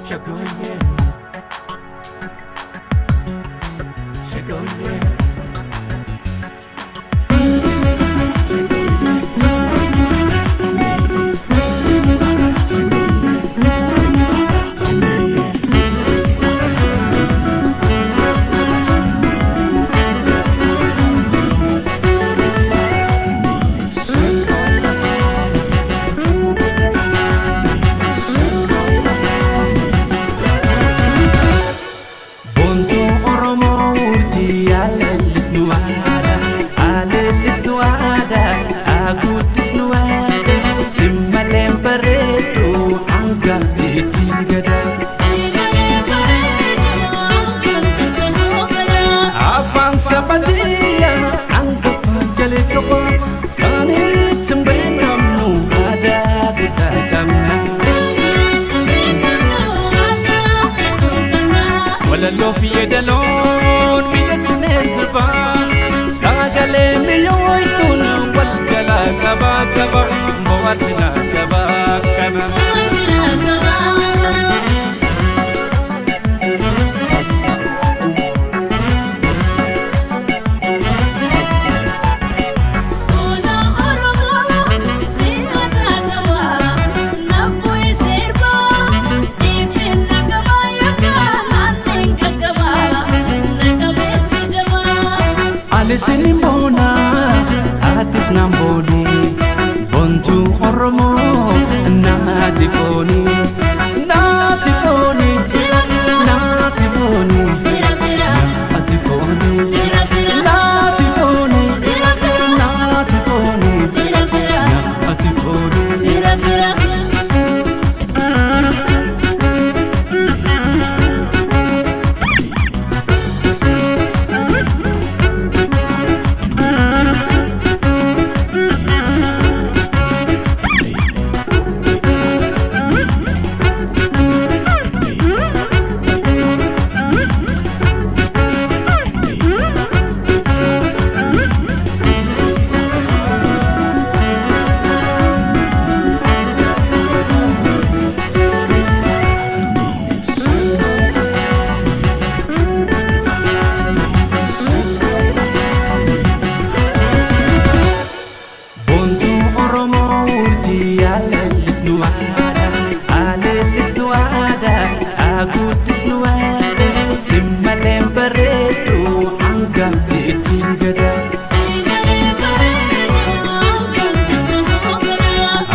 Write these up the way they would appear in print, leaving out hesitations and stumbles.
Shagoye, shagoye. Boontuu Oromoo urjii aleellisnu aadaa, aleellisnu aadaa, haguuddisnu aadaa, simmaleen bareedu hangafni ittiin gada. Afaan sabatiyaa hangafa jalee qaba, kan ittiin beekamnu aadaa guddaa qabna. Walaloo fi yeedaloon miidhagsinee sirbaa, sagalee mi'ooytuun wal jalaa qabaa qaba, bohaarsinaa sabaa kana. Ani sinin boona, atis naan booni, boontuu Oromoo naati fooni, naati fooni, naati fooni, naati fooni, naati fooni, naati fooni, naati fooni. Boontuu Oromoo urjii aleellisnu aadaa, aleellisnu aadaa, haguuddisnu aadaa, simmaleen bareedu hangafni ittiin gada.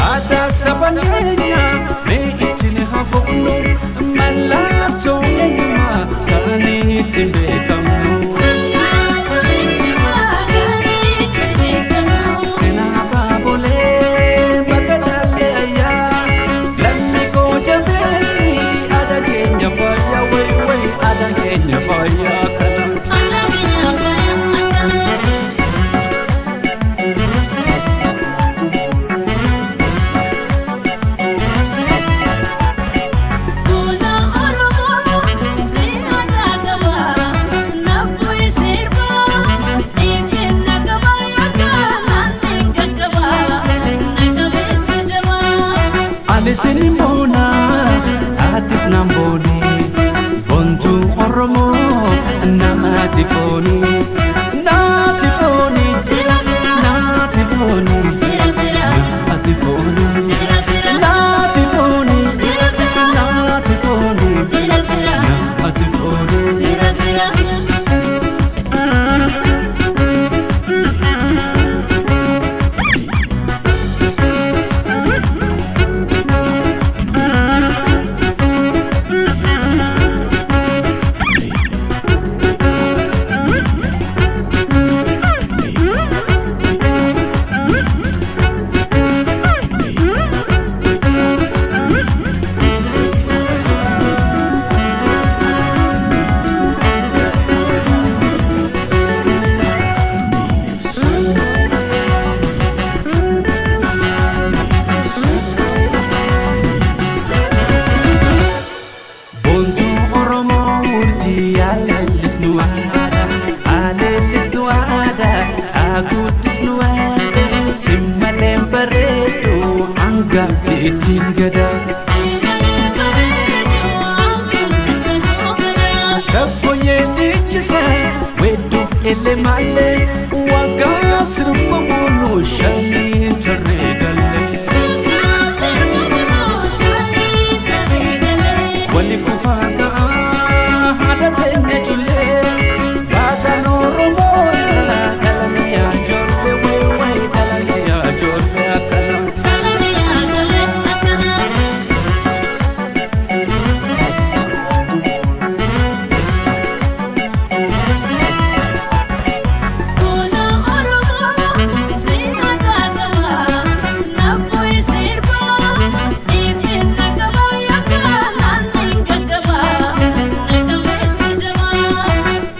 Aadaa saba keenyaa mee ittiin haa boqnu, mallattoo eenyummaa kan ittiin beekamnu. Seenaa baabolee bakka dhalli ayyaa, lammi koo jabeessi aadaan keenya fayyaa, wayi wayi aadaan keenya fayyaa kana. Ani sinin boona, atis naan booni, boontuu Oromoo naati fooni, naati fooni, naati fooni, naati fooni, naati fooni, naati fooni, naati fooni. Boontuu Oromoo urjii aleellisnu aadaa, aleellisnu aadaa, haguuddisnu aadaa, simmaleen bareedu hangafni ittiin gada. Malee malee waggaa sirba buluu shanii tarree galee. Wali kufaa ka'aa haadha teenya ijoollee baataan Oromoo irraa dhalanii ijoollee wayi dhalanii ijoollee akkana.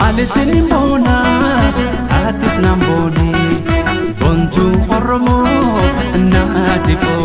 Ani sin boona atis naan booni, bontuu Oromoo naati booni.